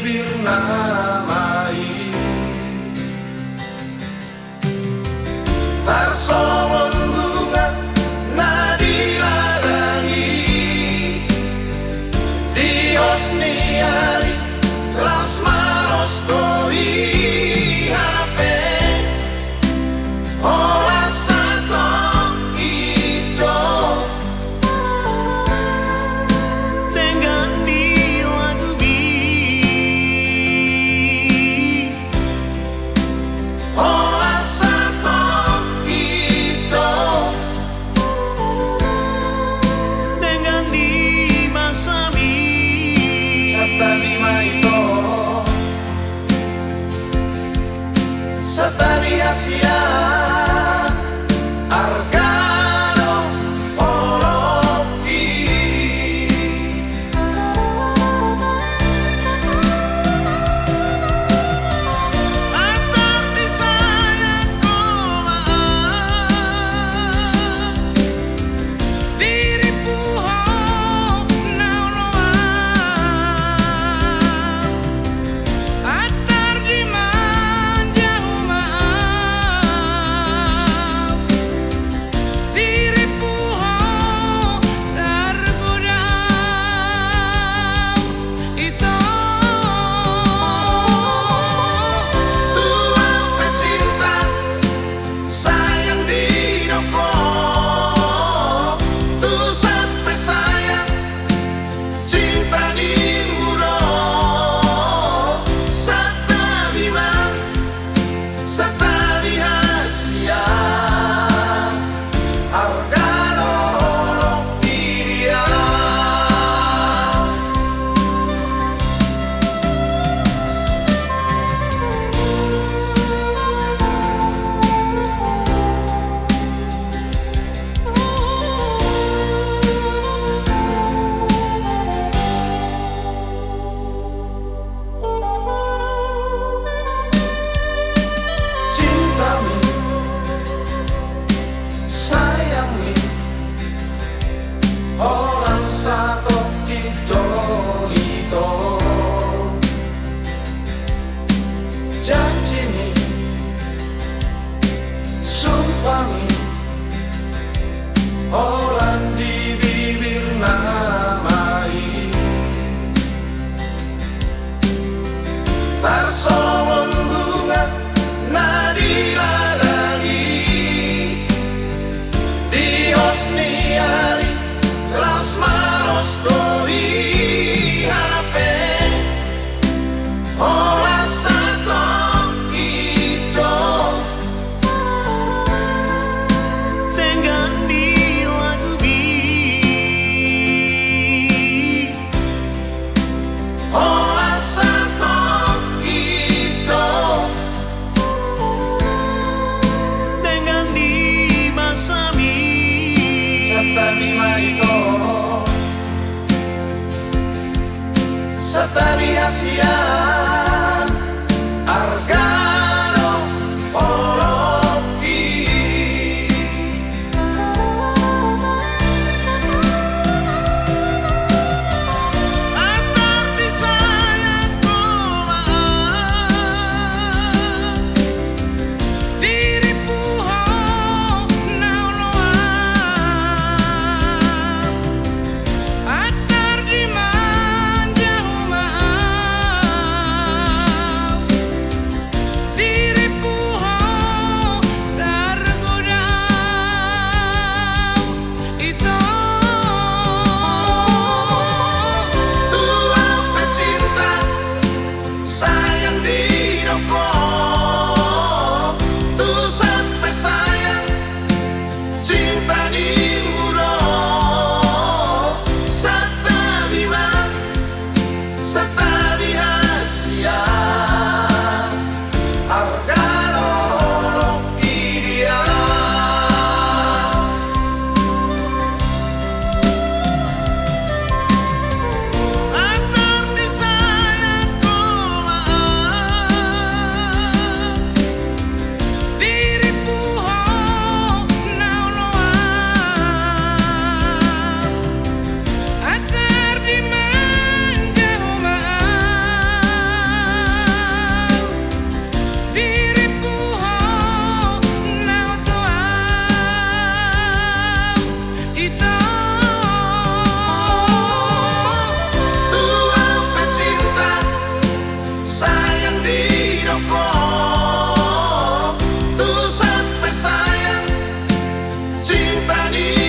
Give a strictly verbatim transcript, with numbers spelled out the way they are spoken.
Bibirna ma i tarsongon bunga na di ladang i. Di hos ni ari laos ma laos do i hape, holan satongkin do. Denggan di lagubi, holan satongkin do. Denggan di basami, santabi ma ito. Santabi hasian, arga do holong i. Antar disayang ho ma au, dirimpu ho na olo au. Antar dimanja ho ma au, dirimpu ho targoda au. Ito. Tulang pe cinta sayang didok ho, tu sat pe sayang cinta di mudok. Santabi ma, santabi hasian, arga do holong i dia. Cintami, sayangmi, holan satongkin do ito. Janjimi, sumpahmi, holan di bibirna ma i. Tarsongon bunga na di ladang i, di hos ni ari laos ma laos do i hape, holan satongkin do. Denggan di lagubi, holan satongkin do. Denggan di basami, santabi ma ito. Santabi hasian, arga do holong i. Antar disayang ho ma au, dirimpu ho na olo au. Antar dimanja ho ma Cinta ni